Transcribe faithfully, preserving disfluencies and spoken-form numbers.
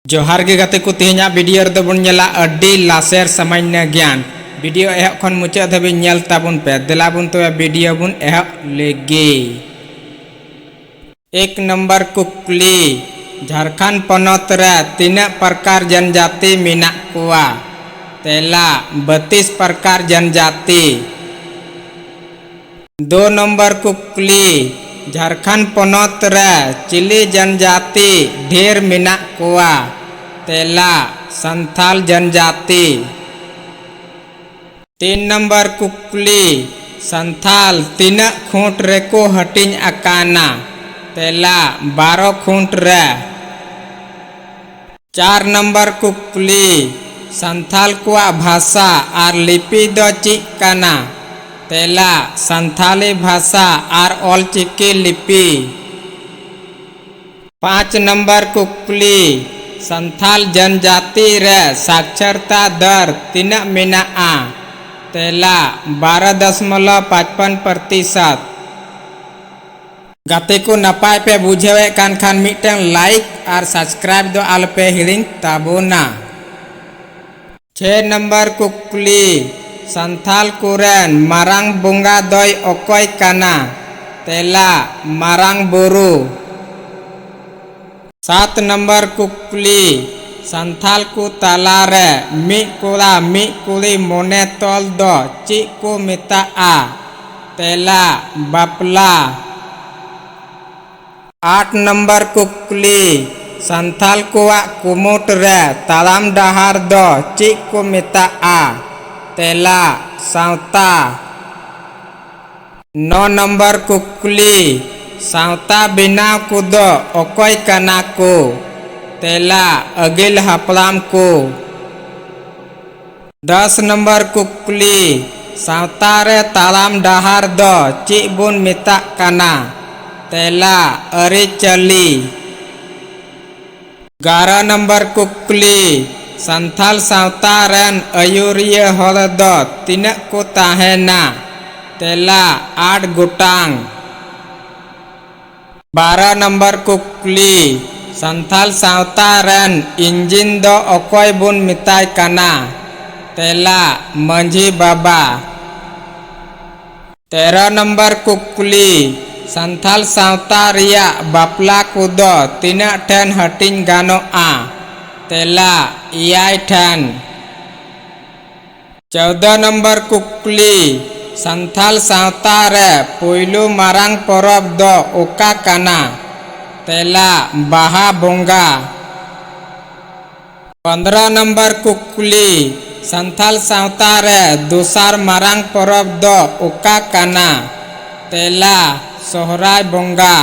ᱡᱚᱦᱟᱨ ᱜᱮ ᱜᱟᱛᱮ ᱠᱚ, ᱛᱮᱦᱮᱧᱟᱜ ᱵᱷᱤᱰᱤᱭᱳ ᱨᱮᱫᱚ ᱵᱚᱱ ᱧᱮᱞᱟ ᱟᱹᱰᱤ ᱞᱟᱥᱮᱨ ᱥᱟᱢᱟᱱᱱᱚ ᱜᱮᱭᱟᱱ᱾ ᱵᱷᱤᱰᱤᱭᱳ ᱮᱦᱚᱵ ᱠᱷᱚᱱ ᱢᱩᱪᱟᱹᱫ ᱫᱷᱟᱹᱵᱤᱡ ᱧᱮᱞ ᱛᱟᱵᱚᱱ ᱯᱮ᱾ ᱫᱮᱞᱟ ᱵᱚᱱ ᱛᱚᱵᱮ ᱵᱷᱤᱰᱤᱭᱳ ᱵᱚᱱ ᱮᱦᱚᱵ ᱞᱮᱜᱮ᱾ ᱮᱠ ᱱᱚᱢᱵᱚᱨ ᱠᱩᱠᱞᱤ, ᱡᱷᱟᱲᱠᱷᱚᱸᱰ ᱯᱚᱱᱚᱛ ᱨᱮ ᱛᱤᱱᱟᱹᱜ ᱯᱨᱚᱠᱟᱨ ᱡᱚᱱᱡᱟᱛᱤ ᱢᱮᱱᱟᱜ ᱠᱚᱣᱟ? ᱛᱮᱞᱟ, ᱵᱟᱹᱛᱤᱥ ᱯᱨᱚᱠᱟᱨ ᱡᱚᱱᱡᱟᱛᱤ᱾ ᱫᱩ ᱱᱚᱢᱵᱚᱨ ᱠᱩᱠᱞᱤ, ᱡᱷᱟᱲᱠᱷᱚᱸᱰ ᱯᱚᱱᱚᱛ ᱨᱮ ᱪᱤᱞᱤ ᱡᱚᱱᱡᱟᱛᱤ ᱰᱷᱮᱨ ᱢᱮᱱᱟᱜ ᱠᱚᱣᱟ? ᱛᱮᱞᱟ, ᱥᱟᱱᱛᱷᱟᱞ ᱡᱚᱱᱡᱟᱛᱤ᱾ ᱛᱤᱱ ᱱᱚᱢᱵᱚᱨ ᱠᱩᱠᱞᱤ, ᱥᱟᱱᱛᱷᱟᱞ ᱛᱤᱱᱟᱹᱜ ᱠᱷᱩᱸᱴ ᱨᱮᱠᱚ ᱦᱟᱹᱴᱤᱧ ᱟᱠᱟᱱᱟ? ᱛᱮᱞᱟ, ᱵᱟᱨᱚ ᱠᱷᱩᱸᱴ ᱨᱮ᱾ ᱪᱟᱨ ᱱᱚᱢᱵᱚᱨ ᱠᱩᱠᱞᱤ, ᱥᱟᱱᱛᱷᱟᱞ ᱠᱚᱣᱟᱜ ᱵᱷᱟᱥᱟ ᱟᱨ ᱞᱤᱯᱤ ᱫᱚ ᱪᱮᱫ ᱠᱟᱱᱟ? ᱛᱮᱞᱟ, ᱥᱟᱱᱛᱷᱟᱞᱤ ᱵᱷᱟᱥᱟ ᱟᱨ ᱚᱞᱪᱤᱠᱤ ᱞᱤᱯᱤ᱾ ᱯᱟᱸᱪ ᱱᱚᱢᱵᱚᱨ ᱠᱩᱠᱞᱤ, ᱥᱟᱱᱛᱷᱟᱞ ᱡᱚᱱᱡᱟᱛᱤ ᱨᱮ ᱥᱟᱠᱷᱨᱟᱛᱟ ᱫᱚᱨ ᱛᱤᱱᱟᱹᱜ ᱢᱮᱱᱟᱜᱼᱟ? ᱛᱮᱞᱟ, ᱵᱟᱨᱚ ᱫᱚᱥᱢᱚᱞᱚᱵ ᱯᱟᱸᱪᱯᱟᱱ ᱯᱨᱚᱛᱤᱥᱚᱛ᱾ ᱜᱟᱛᱮ ᱠᱚ, ᱱᱟᱯᱟᱭ ᱯᱮ ᱵᱩᱡᱷᱟᱹᱣᱮᱫ ᱠᱟᱱ ᱠᱷᱟᱱ ᱢᱤᱫᱴᱟᱝ ᱞᱟᱭᱤᱠ ᱟᱨ ᱥᱟᱵᱥᱠᱨᱟᱭᱤᱵ ᱫᱚ ᱟᱞᱚᱯᱮ ᱦᱤᱲᱤᱧ ᱛᱟᱵᱚᱱᱟ᱾ ᱪᱷᱮ ᱱᱚᱢᱵᱚᱨ ᱠᱩᱠᱞᱤ, ᱥᱟᱱᱛᱷᱟᱞ ᱠᱚᱨᱮᱱ ᱢᱟᱨᱟᱝ ᱵᱚᱸᱜᱟ ᱫᱚᱭ ᱚᱠᱚᱭ ᱠᱟᱱᱟ? ᱛᱮᱞᱟ, ᱢᱟᱨᱟᱝ ᱵᱩᱨᱩ᱾ ᱥᱟᱛ ᱱᱚᱢᱵᱚᱨ ᱠᱩᱠᱞᱤ, ᱥᱟᱱᱛᱷᱟᱞ ᱠᱚ ᱛᱟᱞᱟᱨᱮ ᱢᱤᱫ ᱠᱚᱲᱟ ᱢᱤᱫ ᱠᱩᱲᱤ ᱢᱚᱱᱮ ᱛᱚᱞ ᱫᱚ ᱪᱮᱫ ᱠᱚ ᱢᱮᱛᱟᱜᱼᱟ? ᱛᱮᱞᱟ, ᱵᱟᱯᱞᱟ᱾ ᱟᱴ ᱱᱚᱢᱵᱚᱨ ᱠᱩᱠᱞᱤ, ᱥᱟᱱᱛᱷᱟᱞ ᱠᱚᱣᱟᱜ ᱠᱩᱢᱩᱴ ᱨᱮ ᱛᱟᱲᱟᱢ ᱰᱟᱦᱟᱨ ᱫᱚ ᱪᱮᱫ ᱠᱚ ᱢᱮᱛᱟᱜᱼᱟ? ᱛᱮᱞᱟ, ᱥᱟᱶᱛᱟ᱾ ᱱᱚ ᱱᱚᱢᱵᱚᱨ ᱠᱩᱠᱞᱤ, ᱥᱟᱶᱛᱟ ᱵᱮᱱᱟᱣ ᱠᱚᱫᱚ ᱚᱠᱚᱭ ᱠᱟᱱᱟ ᱠᱚ? ᱛᱮᱞᱟ, ᱟᱹᱜᱤᱞ ᱦᱟᱯᱲᱟᱢ ᱠᱚ᱾ ᱫᱚᱥ ᱱᱚᱢᱵᱚᱨ ᱠᱩᱠᱞᱤ, ᱥᱟᱶᱛᱟ ᱨᱮ ᱛᱟᱲᱟᱢ ᱰᱟᱦᱟᱨ ᱫᱚ ᱪᱮᱫ ᱵᱚᱱ ᱢᱮᱛᱟᱜ ᱠᱟᱱᱟ? ᱛᱮᱞᱟ, ᱟᱹᱨᱤᱪᱟᱹᱞᱤ᱾ ᱮᱜᱟᱨᱚ ᱱᱚᱢᱵᱚᱨ ᱠᱩᱠᱞᱤ, ᱥᱟᱱᱛᱷᱟᱞ ᱥᱟᱶᱛᱟ ᱨᱮᱱ ᱟᱹᱭᱩᱨᱤᱭᱟᱹ ᱦᱚᱲ ᱫᱚ ᱛᱤᱱᱟᱹᱜ ᱠᱚ ᱛᱟᱦᱮᱱᱟ? ᱛᱮᱞᱟ, ᱟᱴ ᱜᱚᱴᱟᱝ᱾ ᱵᱟᱨᱚ ᱱᱚᱢᱵᱚᱨ ᱠᱩᱠᱞᱤ, ᱥᱟᱱᱛᱟᱞ ᱥᱟᱶᱛᱟ ᱨᱮᱱ ᱤᱧᱡᱤᱱ ᱫᱚ ᱚᱠᱚᱭ ᱵᱚᱱ ᱢᱮᱛᱟᱭ ᱠᱟᱱᱟ? ᱛᱮᱞᱟ, ᱢᱟᱹᱡᱷᱤ ᱵᱟᱵᱟ᱾ ᱛᱮᱨᱚ ᱱᱚᱢᱵᱚᱨ ᱠᱩᱠᱞᱤ, ᱥᱟᱱᱛᱟᱞ ᱥᱟᱶᱛᱟ ᱨᱮᱭᱟᱜ ᱵᱟᱯᱞᱟ ᱠᱚᱫᱚ ᱛᱤᱱᱟᱹᱜ ᱴᱷᱮᱱ ᱦᱟᱹᱴᱤᱧ ᱜᱟᱱᱚᱜᱼᱟ? ᱛᱮᱞᱟ, ᱮᱭᱟᱭ ᱴᱷᱮᱱ᱾ ᱪᱳᱫᱚ ᱱᱚᱢᱵᱚᱨ ᱠᱩᱠᱞᱤ, ᱥᱟᱱᱛᱟᱞ ᱥᱟᱶᱛᱟ ᱨᱮ ᱯᱩᱭᱞᱩ ᱢᱟᱨᱟᱝ ᱯᱚᱨᱚᱵᱽ ᱫᱚ ᱚᱠᱟ ᱠᱟᱱᱟ? ᱛᱮᱞᱟ, ᱵᱟᱦᱟ ᱵᱚᱸᱜᱟ᱾ ᱯᱚᱱᱫᱽᱨᱚ ᱱᱚᱢᱵᱚᱨ ᱠᱩᱠᱞᱤ, ᱥᱟᱱᱛᱟᱞ ᱥᱟᱶᱛᱟ ᱨᱮ ᱫᱚᱥᱟᱨ ᱢᱟᱨᱟᱝ ᱯᱚᱨᱚᱵᱽ ᱫᱚ ᱚᱠᱟ ᱠᱟᱱᱟ? ᱛᱮᱞᱟ, ᱥᱚᱦᱨᱟᱭ ᱵᱚᱸᱜᱟ᱾